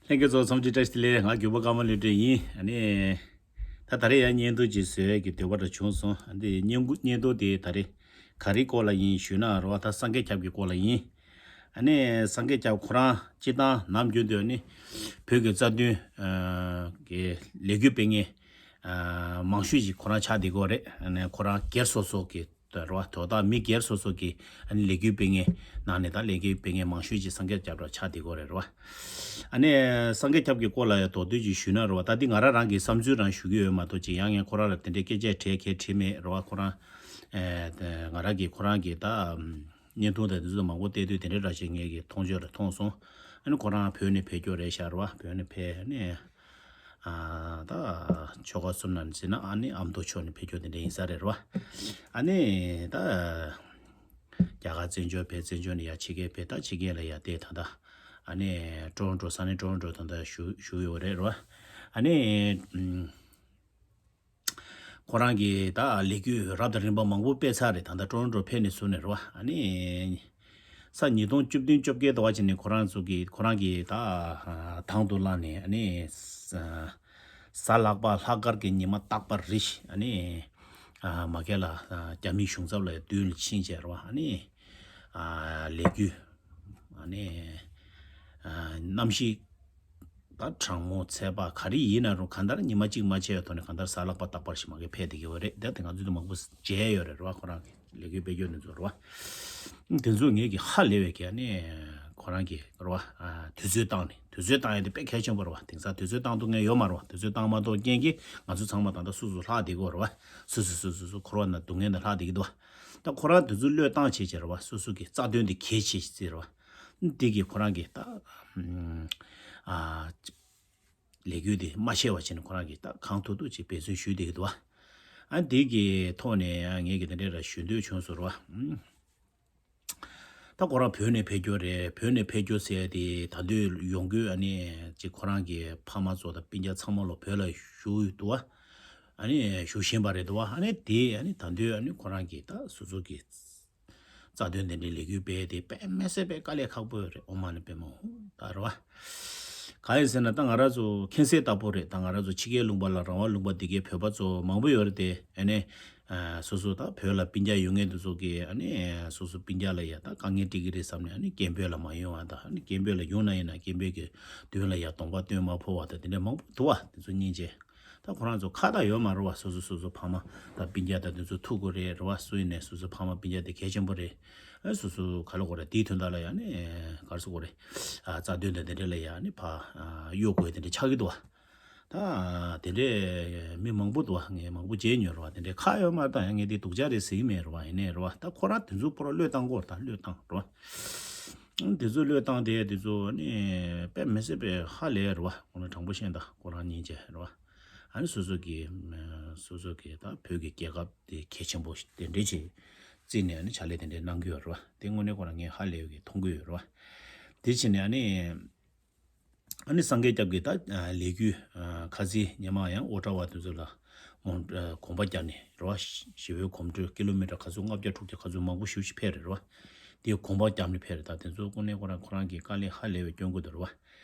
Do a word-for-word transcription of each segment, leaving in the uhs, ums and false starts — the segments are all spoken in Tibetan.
ལྷན་རྒྱས་ཚོ་འཚམས་འདྲི་བཀྲ་ཤིས་བདེ་ལེགས། ང་རྒྱུད་པ་ཀརྨ་བློ་གྲོས་ཡིན། ཨ་ནི། ད་ད་རེས་ཡང་བརྙན་ཐུང་ཅིག་བཟོ་ཡས་ཀྱི་འདོད་པ་འདྲ་བྱུང་སོང་། ཨ་འདི་བརྙན་བརྙན་ཐུང་དེ་ད་རེས་ག་རེའི་སྐོར་ལ་ཡིན་ཞུས་ན་རེད་བ། ད་སངས་རྒྱས་སྐྱབས་ཀྱི་སྐོར་ལ་ཡིན། ཨ་ནི་སངས་རྒྱས་སྐྱབས་ཁོ་རང་སྤྱིར་བཏང་ནམ་རྒྱུན་དུ་ཨ་ནི་བོད་ཀྱི་རྩ་དོན་གྱི་ལས་འགུལ་སྤེལ་མཁན་མང་ཤོས་ཤིག་ཁོ་རང་ཆགས་བསྡད་ཀྱི་ཡོད་རེད། ཨ་ནི་ཁོ་རང་སྒེར་སོ་སོ་གི་རེད་བ། དོ་བདག་མི་སྒེར་སོ་སོ་གི་ཨ་ནི་ལས་འགུལ་སྤེལ་མཁན་ནང་ནས་ད་ལས་འགུལ་སྤེལ་མཁན་མང་ཤོས་ཅིག་སངས་རྒྱས་སྐྱབས་ར་ཆགས་བསྡད་ཀྱི་ཡོད་རེད་བ། ཨ་ནི་སངས་རྒྱས་སྐྱབས་ཀྱི་སྐོར་ལ་ཡང་མདོར་བསྡུས་ཅིག་ཞུས་ན་རེད་བ། ད་འདི་ང་རང་རང་གི་བསམ་ཚུལ་རང་ཞུ་གི་ཡོད་མ་གཏོགས་ཅིག་ཡང་ངས་ཁོ་རང་ལ་དེ་འདྲའི་སྐད་ཆ་དྲིས་གལ་དྲིས་མེད་རེད་བ། ཁོ་རང་ཨེ་ང་རང་གི་ཁོ་རང་གི་ད་བརྙན་ཐུང་དང་དེ་ཚོ་མང་པོ་བལྟས་དུས་དེ་འདྲའི་འདྲ་ཞིག་ངས་ཀྱི་མཐོང་ཆོས་ལ་མཐོང་སོང་། ཨ་ནི་ཁོ་རང་བོད་ནས་ཕེབས་རྒྱུ་རེད་ཤག་རེད་བ། བོད་ནས་ཕེབས་ནས། ཨ་ད་ཆོལ་ཁ་གསུམ་ནང་ནས་ཟེར་ན་ཨ་ནི་ཨ་མདོ་ཕྱོགས་ནས་ཕེབས་རྒྱུ་དེ་འདྲ་ཡིན་ས་རེད་རེད་བ། ཨ་ནི་ད་རྒྱ་གར་བཙན་བྱོལ་ཕེབས། བཙན་བྱོལ་ནས་ཡར་ཕྱི་རྒྱལ་ཕེབས། ད་ཕྱི་རྒྱལ་ལ་ཡར་བསྡད། ད་ད་ཨ་ནི་ཀྲོ་རོན་ཀྲོ་ས་གནས་ཀྲོ་རོན་ཀྲོ་ད་ད་བཞུགས་བཞུགས་ཡོད་རེད་རེད་བ། ཨ་ནི་ཨམ། ཁོ་རང་གིས་ད་ལས་འགུལ་རབ་དང་རིམ་པ་མང་པོ་སྤེལ་ཚར་རེད། ད་ལྟ་ཀྲོ་རོན་ཀྲོ་ཕེབས་ནས་བཟུང་ནས་རེད་བ། ཨ་ནི་ས་ཉིས་སྟོང་བཅུ་བདུན་བཅོ་བརྒྱད་དུ་བ་ཅིག་ནས་ཁོ་རང་ཚོ་གིས་ཁོ་རང་གིས་ད་དང་དུ་བླངས་ནས། ཨ་ནི་གཟའ་ལྷག་པ་ལྷག་དཀར་གྱི་ཉི་མ་རྟག་པར་རེད། ཨ་ནི་མ་གི་ལ་རྒྱ་མིའི་གཞུང་ཚབ་ལ་མདུན་ལ་ཕྱིན་བྱས་རེད་བ། ཨ་ནི་ལས་འགུལ་ཨ་ནི་གནམ་གཤིས་ད་གྲང་མོ་ཚད་པ་ག་རེ་ཡིན་ན་རུང་གང་ལྟར་ཉི་མ་གཅིག་མ་ཆད་པའི་ཐོག་ནས་གང་ལྟར་གཟའ་ལྷག་པ་རྟག་པར་ཞིག་མ་གི་ཕེབས་བསྡད་ཀྱི་ཡོད་རེད། ད་དེ་ང་ཚོས་ད་མང་པོ་མཇལ་ཡོད་རེད་རེད་བ། ཁོ་རང་གི་ལས་འགུལ་སྤེལ་རྒྱུ་དེ་ཚོ་རེད་བ། དེ་ཚོ་ངས་ཀྱི་ཧ་ལས་པའི་གི་ཨ་ནི་ཁོ་རང་གི་རེད་བ། དུས་ཚོད་བཏང་ནས་དུས་ཚོད་བཏང་ཡ་དེ་དཔེ་གལ་ཆེན་པོ་རེད་བ། དེང་སང་དུས་ཚོད་བཏང་ཐུབ་མཁན་ཡོད་མ་རེད་བ། དུས་ཚོད་བཏང་མ་ཐུབ་རྐྱེན་གྱིས་ང་ཚོ་ཚང་མ་ད་ལྟ་སུ་སུ་ལྷག་བསྡད་ཀྱི་ཡོད་རེད་བ། སུ་སུ་སུ་སུ་སུ་འཁོར་བ་ན་སྡུག་བསྔལ་ན་ལྷག་བསྡད་ཀྱི་འདུག་བ། ད་ཁོ་རང་དུས་ཚོད་བློས་བཏང་བྱས་བྱས་རེད་བ། སོ་སོ་གི་རྩ་དོན་དེ་གལ་ཆེ་ཤོས་རེད་བ། འདི་གི་ཁོ་རང་གི་ད་ཨ་ལས་འགུལ་དེ་མ་ཆད་པ་བྱས་ནས་ཁོ་རང་གི་ད་གང་ཐུབ་ཐུབ་ཅིག་འབད་བརྩོན་ཞུས་བསྡད་ཀྱི་འདུག་བ། ཨ་འདི་གི་ཐོག་ནས་ཨ་ངས་ཀྱི་དེ་འདྲ་ར་ཞུ་འདོད་བྱུང་སོང་རེད་བ། ད་ཁོ་རང་བོད་ནས་ཕེབས་རྒྱུ་རེད། བོད་ནས་ཕེབས་རྒྱུ་ཟེར་དེ་ད་དུང་ཡོང་དགོས། ཨ་ནི་ཅིག་ཁོ་རང་གི་ཕ་མ་ཚོ་དང་སྤུན་ཀྱག་ཚང་མ་ལོ་བོད་ལ་བཞུགས་ཡོད་འདུག་བ། ཨ་ནི་བཞུགས་བཞིན་པ་རེད་འདུག་བ། ཨ་ནི་དེ་ཨ་ནི་ད་དུང་ཨ་ནི་ཁོ་རང་གི་ད་སོ་སོ་གི་རྩ་དོན་དེ་འདྲའི་ལས་འགུལ་སྤེལ་དེ་དཔེ་མི་སྲིད་པའི་དཀའ་ལས་ཁག་པོ་རེད། ཨོ་མ་ནི་པདྨ་ཧཱུྃ་ད་རེད་བ། གང་ཡིན་ཟེར་ན་ད་ང་རང་ཚོ་མཁྱེན་གསལ་ལྟ་བུ་རེད། ད་ང་རང་ཚོ་ཕྱི་རྒྱལ་ལུང་པ་ལ་རང་དབང་ལུང་པ་འདི་གའི་བོད་པ་ཚོ་མང་པོ་ཡོད་རེད་དེ། ཨ་ནི་སོ་སོ་ད་བོད་ལ་སྤུན་ཀྱག་ཡོད་མཁན་དེ་ཚོ་གིས་ཨ་ནི་སོ་སོ་སྤུན་ཀྱག་ལ་ཡ་ད་དཀའ་ངལ་འཕྲད་ཀྱི་རེད་བསམ་ནས། ཨ་ནི་སྐད་འབོད་ལ་མ་ཡོང་བ་དང་། ཨ་ནི་སྐད་འབོད་ལ་ཡོང་ན་ཡིན་ན་སྐད་འབོད་ཀྱི་མདུན་ལ་ཡ་གདོང་པ་སྟོན་མ་ཕོད་པ་དང་དེ་འདྲ་མང་པོ་འདུག་བ། དེ་ཚོ་སྙིང་རྗེ། ད་ཁོ་རང་ཚོ་ཁ་ད་ཡོད་མ་རེད་བ། སོ་སོ་སོ་སོ་ཕ་མ་ད་སྤུན་ཀྱག་ད་དེ་ཚོ་ཐུག་དགོས་རེད་རེད་བ། སུ་ཡིན་ནས་སོ་སོ་ཕ་མ་སྤུན་ཀྱག་དེ་གལ་ཆེན་པོ་རེད། ཨ་སོ་སོ་ག་ལ་དགོས་རེད། དེའི་དོན་དག་ལ་ཡང་ནི་ག་རེ་ཟེར་དགོས་རེད། ཨ་རྩ་དོན་དང་དེ་འདྲ་ལ་ཡང་ནི་ཕ་གཡོ་དགོས་དེ་འདྲ་ཆགས་ཀྱི་འདུག་བ། ད་དེ་འདྲས་མི་མང་པོ་འདུག་བ། ངས་མང་པོ་མཇལ་མྱོང་རེད་བ། དེ་འདྲས་ཁ་ཡོད་མ་རེད། ད་ཡང་ངས་དེ་སྡུག་ཅག་རེད་ཟེར་གྱི་མེད་རེད་བ། ཡིན་ནའི་རེད་བ། ད་ཁོ་རང་དེ་ཚོ་ཁོ་རང་བློས་བཏང་དགོས་རེད། ད་བློས་བཏང་རེད་བ། དེ་ཚོ་བློས་བཏང་དེ་དེ་ཚོ་ནི་དཔེ་མི་སྲིད་པའི་ཧ་ལས་རེད་བ། ཁོ་རང་དྲང་པོ་བཤད་ན་ད་ཁོ་རང་སྙིང་རྗེ་རེད་བ། ཨ་ནི་སོ་སོ་གི་སོ་སོ་གི་ད་བོད་ཀྱི་རྒྱལ་ཁབ་དེ་གལ་ཆེན་པོ་དེ་འདྲས་ཅིག་བརྩིས་ནས་ཨ་ནི་ཕྱག་ལས་དེ་འདྲས་གནང་གི་ཡོད་རེད་བ། དེ་དངོས་གནས་ཁོ་རང་ངས་ཧ་ལས་ཡོད་ཀྱི་མཐོང་གི་ཡོད་རེད་བ། དེ་བྱས་ནས་ཨ་ནི་ཨ་ནི་སངས་རྒྱས་སྐྱབས་ཀྱི་ད་ལས་འགུལ་ཁ་སང་ཉི་མ་ཡང་ཨོ་ཊ་ཝ་དེ་ཚོ་ལ་མོ་གོམ་པ་བརྒྱབ་ནས་རེད་བ། ཞི་བའི་གོམ་བགྲོད་ཀི་ལོ་མི་ཊར་ག་ཚོད་ལྔ་བརྒྱ་དྲུག་བརྒྱ་ག་ཚོད་མང་པོ་ཞེ་པོ་ཅིག་ཕེབས་རེད་རེད་བ། དེ་གོམ་པ་བརྒྱབ་ནས་ཕེབས་རེད། ད་དེ་ཚོ་དངོས་གནས་ཁོ་རང་ཁོ་རང་གི་དཀའ་ལས་ཧ་ལས་པའི་སྐྱོན་དགོས་འདུག་རེད་བ།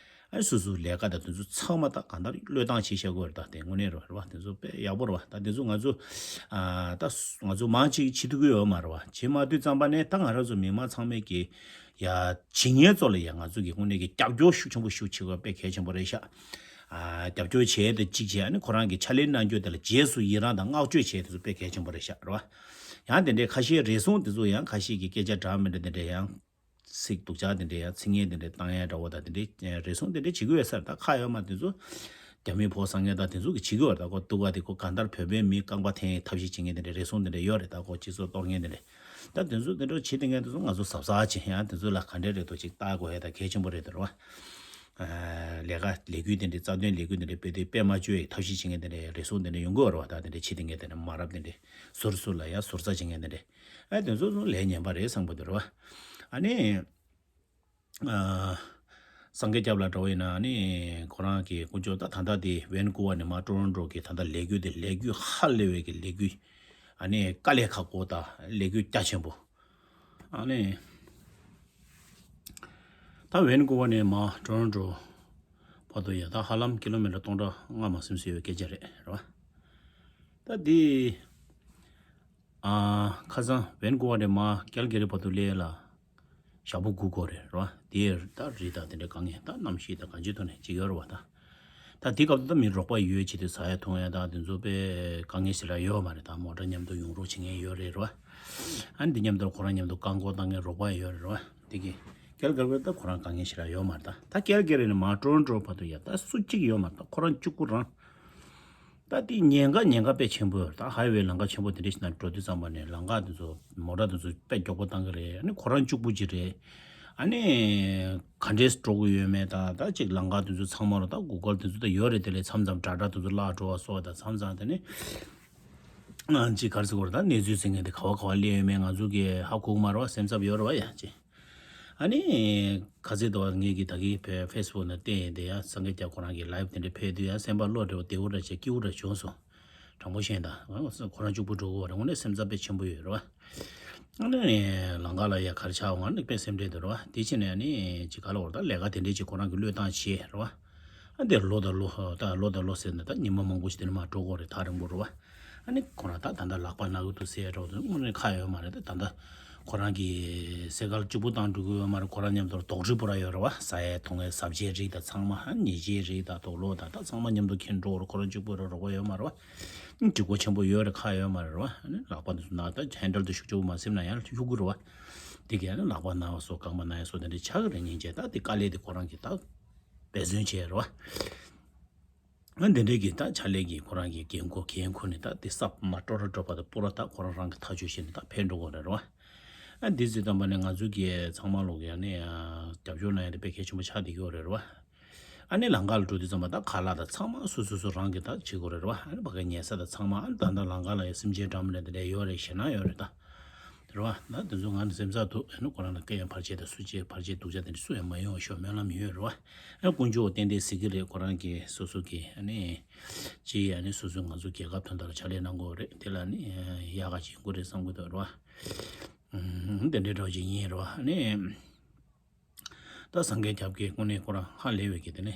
ཨ་སོ་སོའི་ལས་ཀ་དང་དེ་ཚོ་ཚང་མ་ད་གང་ལྟར་བློས་བཏང་བྱེད་བཞག་དགོས་རེད། ད་དེ་དངོས་གནས་རེད་བ། དེ་ཚོ་དཔེ་ཡག་པོ་རེད་བ། ད་དེ་ཚོ་ང་ཚོ་ཨ་ད་ང་ཚོ་མང་ཆེ་བྱེད་ཐུབ་ཀྱི་ཡོད་མ་རེད་བ། བྱེད་མ་ཐུབ་ཙམ་པ་ནས་ད་ང་རང་ཚོ་མི་མང་ཚང་མས་ཀྱི་ཡ་བྱེད་མཁན་ཚོ་ལ་ཡ་ང་ཚོ་གི་དངོས་གནས་ཀྱི་རྒྱབ་སྐྱོར་ཤུགས་ཆེན་པོ་ཤུགས་ཆེ་དགོས་དཔེ་གལ་ཆེན་པོ་རེད་ཤག་ཨ་རྒྱབ་སྐྱོར་བྱས་ཏེ་གཅིག་བྱས། ཨ་ནི་ཁོ་རང་གི་ཕྱག་ལས་གནང་རྒྱུ་དེ་ལ་རྗེས་སུ་ཡི་རང་དང་བསྔགས་བརྗོད་བྱས་དེ་ཚོ་དཔེ་གལ་ཆེན་པོ་རེད་ཤག་རེད་བ། ཡང་དེ་འདྲའི་ཁ་ཤས་རེ་ཟུང་དེ་ཚོ་ཡང་ཁ་ཤས་ཀྱི་སྐད་ཆ་འདྲ་མི་འདྲ་དེ་འདྲ་ཡང་། ཚིག་སྡུག་ཅག་དེ་འདྲའི་ཡང་ཚིག་ངན་དེ་འདྲའི་བཏང་ཡ་འདྲ་བོ་དང་དེ་འདྲའི་རེ་ཟུང་དེ་འདྲའི་བྱེད་ཀྱི་ཡོད་ས་རེད། ད་ཁ་ཡོད་མ་དེ་ཚོ་རྒྱ་མི་ཕོ་གསར་ངན་དང་དེ་ཚོ་གི་བྱེད་ཀྱི་ཡོད་རེད། ད་ཁོ་སྡུག་ག་དེ་ཁོ་གང་ལྟར་བོད་པའི་མི་རྐང་པ་འཐེན་ཐབས་ཤེས་བྱེད་མཁན་དེ་འདྲའི་རེ་ཟུང་དེ་འདྲ་ཡོད་རེད། ད་ཁོ་སྤྱི་ཚོགས་གཏོར་མཁན་དེ་འདྲ། ད་དེ་ཚོ་དེ་འདྲ་བྱེད་དེ་མཁན་དེ་ཚོ་ང་ཚོ་གཟབ་གཟབ་བྱེད་ཡ་དེ་ཚོ་ལ་ག་འདྲ་རེད་འདུག་ཅིག་ལྟ་དགོས་ཡ་ད་གལ་ཆེན་པོ་རེད་འདུག་རེད་བ། ལས་ཀ་ལས་འགུལ་དེ་འདྲའི་རྩ་དོན་ལས་འགུལ་དེ་འདྲའི་སྤེལ་དུས་དཔེ་མ་བཅོས་ཡ་ཐབས་ཤེས་བྱེད་མཁན་དེ་འདྲའི་རེ་ཟུང་དེ་འདྲ་ཡོང་གི་ཡོད་རེད་བ། ད་དེ་འདྲ་བྱེད་དེ་མཁན་དེ་འདྲ་མ་རབས་དེ་འདྲ་ཟུར་ཟུར་ལ་ཡ་ཟུར་ཟ་བྱེད་མཁན་དེ་འདྲ། ཨ་དེ་ཚོ་ཚོ་ལས་ངན་པ་རེད་བསམ་གི་འདུག་རེད་བ། ཨ་ནི། ཨ། སངས་རྒྱས་སྐྱབས་ལ་འདྲ་བོ་ཡིན་ན་ཨ་ནི་ཁོ་རང་གི་དཀོན་མཆོག་ད་ད་ལྟ་དེ་ཝན་ཀུ་ཝར་ནས་མར་ཀྲོ་རོན་ཀྲོ་གི་ད་ལྟ་ལས་འགུལ་དེ་ལས་འགུལ་ཧ་ལས་པའི་གི་ལས་འགུལ། ཨ་ནི་དཀའ་ལས་ཁག་པོ་དང་ལས་འགུལ་རྒྱ་ཆེན་པོ། ཨ་ནི། ད་ཝན་ཀུ་ཝར་ནས་མར་ཀྲོ་རོན་ཀྲོ། བར་དུ་ཡ་ད་ཧ་ལམ་ཀི་ལོ་མི་ཊར་སྟོང་ཕྲག་ལྔ་མ་ཟིན་ཙམ་ཡོད་སྐད་ཆ་རེད། རེད་བ། ད་འདི་ཨ་ཁ་སང་ཝན་ཀུ་ཝར་ནས་མར་ཀལ་གྷི་རི་བར་དུ་སླེབས་ལ་ཞག་པོ་དགུ་འགོར་རེད། རེད་བ། དེ་ད་རི་དང་དེ་འདྲའི་དཀའ་ངལ་ད་གནམ་གཤིས་དང་གང་ཅིའི་ཐོག་ནས་ཅིག་ཡོད་རེད་བ། ད་ད་དེ་སྐབས་དུ་ད་མི་རོགས་པ་ཡོད་ཅིག་དེ་ཟ་ཡ་འཐུང་ཡ་ད་དེ་ཚོ་དཔེ་དཀའ་ངལ་ཞེ་དྲག་ཡོད་མ་རེད། ད་མོ་ཊ་མཉམ་དུ་ཡོང་རོགས་བྱེད་མཁན་ཡོད་རེད། རེད་བ། ཨ་ནི་འདི་མཉམ་དུ་ཁོ་རང་མཉམ་དུ་བཀག་འགོག་བཏང་མཁན་རོགས་པ་ཡོད་རེད། རེད་བ། དེ་གི་ཀལ་གྷི་རི་ད་ཁོ་རང་དཀའ་ངལ་ཞེ་དྲག་ཡོད་མ་རེད། ད་ད་ཀལ་གྷི་རི་ནས་མར་ཊོ་རོན་ཊོ་བར་དུ་ཡ་ད་སུ་གཅིག་ཡོད་མ་རེད། ད་ཁོ་རང་གཅིག་པུ་རང་། ད་དེ་ཉེན་ཁ་ཉེན་ཁ་དཔེ་ཆེན་པོ་ཡོད་རེད། ད་ཧའི་ཝེ་ལམ་ཁ་ཆེན་པོ་དེ་འདྲ་ཞིག་ནང་འགྲོ་དུས་ཙམ་པ་ནས་ལམ་ཁ་དེ་ཚོ་མོ་ཊ་དེ་ཚོ་དཔེ་མགྱོགས་པོ་བཏང་གི་རེད། ཨ་ནི་ཁོ་རང་གཅིག་པུ་ཅིག་རེད། ཨ་ནི་ག་འདྲས་འགྲོ་གི་ཡོད་མེད་ད་ད་ཅིག་ལམ་ཁ་དེ་ཚོ་ཚང་མ་རུ་ད་གུ་གལ་དེ་ཚོ་ད་ཡོད་རེད། དེ་ལས་མཚམས་མཚམས་དྲ་དྲ་དེ་ཚོ་བརླག་འགྲོ་བ་སོགས་ད་མཚམས་མཚམས་དེ་ནི་ཨ་ཅིག་ག་རེ་ཟེར་དགོས་རེད། ད་གནས་ཚུལ་ཟེར་མཁན་དེ་ག་བ་ག་བ་སླེབས་ཡོད་མེད་ང་ཚོ་གི་ཧ་གོ་གི་མ་རེད་བ། སེམས་འཚབ་ཡོད་རེད་བ་ཡ་ཅིག་ཨ་ནི། ཁ་ཚེ་དོ་ངེད་ཀྱི་ད་གི་ཕེ་ཕེ་སི་བུག་ནང་བལྟས་ཡིན་དེ་ཡ་སངས་རྒྱས་རྒྱ་ཁོ་རང་གི་ལའིབ་དེ་འདྲ་ཕེབས་དུས་ཡ་སེམས་པ་བློ་བདེ་བོ་བདེ་བོ་འདྲ་བྱས་སྐྱིད་པོ་འདྲ་བྱུང་སོང་། དྲང་པོ་བཤད་ན་ད་ཁོ་རང་གཅིག་པུ་འགྲོ་གི་བ་རེད། དངོས་གནས་སེམས་འཚབ་དཔེ་ཆེན་པོ་ཡོད་རེད་བ། ཨ་ནི་ལམ་ཁ་ལ་ཡ་ག་རེ་ཆགས་འོང་ཨ་ནི་དཔེ་སེམས་ཁྲལ་འདུག་རེད་བ། དེ་ཕྱིན་ནས་ཨ་ནི་ཅིག་ག་ལ་བར་ད་ལས་ཀ་དེ་འདྲས་ཅིག་ཁོ་རང་གི་བློས་བཏང་བྱས་རེད་བ། ཨ་འདིར་ལོ་དང་ལོ་ད་ལོ་དང་ལོ་ཟེར་ནས་ད་ཉི་མ་མང་པོ་ཞིག་དེ་ནས་མར་འགྲོ་གི་རེད། ཐག་རིང་པོ་རེད་བ། ཨ་ནི་ཁོ་རང་ད་ད་ལྟ་ལག་པ་ན་གི་འདུག་ཟེར་འགྲོ་དུས་དངོས་གནས་ཁག་ཡོད་མ་རེད། ད་ད་ལྟ་ཁོ་རང་གི་སེ་ཀལ་གཅིག་པུ་བཏང་འགྲོ་གི་ཡོད་མ་རེད། ཁོ་རང་མཉམ་དུ་དོག་དྲི་པོ་ར་ཡོད་རེད་བ། ཟ་ཡས་འཐུང་ཡས་ཟ་བཅད་རིགས་དང་ཚང་མ་ཨ་ནི་ཉལ་ཆས་རིགས་དང་དུག་ལོག་དང་ད་ཚང་མ་མཉམ་དུ་འཁྱེར་འགྲོ་གི་རེད། ཁོ་རང་གཅིག་པུ་རེད། རོགས་པ་ཡོད་མ་རེད་བ། ཨ་ནི་འགྲིག་པོ་ཆེན་པོ་ཡོད་རེད། ཁག་ཡོད་མ་རེད་བ། ཨ་ནི་ལག་པ་འདི་ཚོ་ན་ད་ཧེན་ཌལ་དེ་ཤུགས་ཆེན་པོ་མ་སེམས་ན་ཡང་གཡུག་གི་རེད་བ། དེ་གས་ཨ་ནི་ལག་པ་ན་བ་སོགས་རྐང་པ་ན་ཡ་སོགས་དེ་འདྲ་ཆགས་ཀྱི་རེད། སྙིང་རྗེ་ད་དེ་དཀའ་ལས་དེ་ཁོ་རང་གིས་ད་འབད་བརྩོན་བྱས་རེད་བ། ང་འདི་འདྲའི་གི་ད་ཕྱག་ལས་ཀྱི་ཁོ་རང་གི་འགན་ཁུར་འགན་ཁུར་ནས་ད་དེ་ས་མ་སྤྲོ་ར་སྤྲོ་བ་དང་པོ་ར་ད་ཁོ་རང་རང་གི་ཐག་གཅོད་བྱས་ནས་ད་ཕེབས་འགྲོ་དགོས་རེད་རེད་བ། ཨ་འདི་ཚོའི་སྟབས་ནས་ང་ཚོ་གི་ཚང་མ་ལོག་གི་ཨ་ནི་རྒྱབ་སྐྱོར་གནང་ཡ་དེ་དཔེ་གལ་ཆེན་པོ་ཆགས་བསྡད་ཀྱི་ཡོད་རེད་རེད་བ། ཨ་ནི་ལམ་ཁ་ལ་འགྲོ་དུས་ཙམ་པ་ད་ཁ་ལག་དང་ཚང་མ་སོ་སོ་སོ་རང་གི་ད་བྱེད་དགོས་རེད་རེད་བ། ཨ་ནི་ཕ་གི་ཉལ་ས་དང་ཚང་མ་ཨ་ནི་ད་ལྟ་ལམ་ཁ་ལ་ཡ་སེམས་ཅན་འདྲ་མི་འདྲ་དེ་འདྲ་ཡོད་རེད། ཞེད་སྣང་ཡོད་རེད་ད། རེད་བ། ད་དེ་ཚོ་ང་ནི་སེམས་འཚབ་འདུག་ཨ་ནི་ཁོ་རང་ལ་སྐད་ཡང་བར་ཆད་དང་སུ་ཆད་བར་ཆད་སྡུག་ཅག་དེ་འདྲ་སུ་ཡང་མ་ཡོང་བ་ཤོག་སྨོན་ལམ་ཡོད་རེད་བ། ཨ་དཀོན་མཆོག་ཏན་ཏན་གཟིགས་ཀྱི་རེད། ཁོ་རང་གི་སོ་སོ་གི་ཨ་ནི། ཅི་ཨ་ནི་སོ་སོའི་ང་ཚོ་རྒྱལ་ཁབ་དོན་དག་ལ་ཕྱག་ལས་གནང་དགོས་རེད། དེ་ལ་ནི་ཡག་ག་ཅིག་ཡོང་གི་རེད་བསམ་གི་འདུག་རེད་བ། ཨ་དེ་འདྲའི་འདྲ་བོ་ཅིག་ཡིན་རེད་བ། ཨ་ནི། ད་སངས་རྒྱས་སྐྱབས་ཀྱི་དངོས་གནས་ཁོ་རང་ཧ་ལས་པའི་གི་དེ་ནི།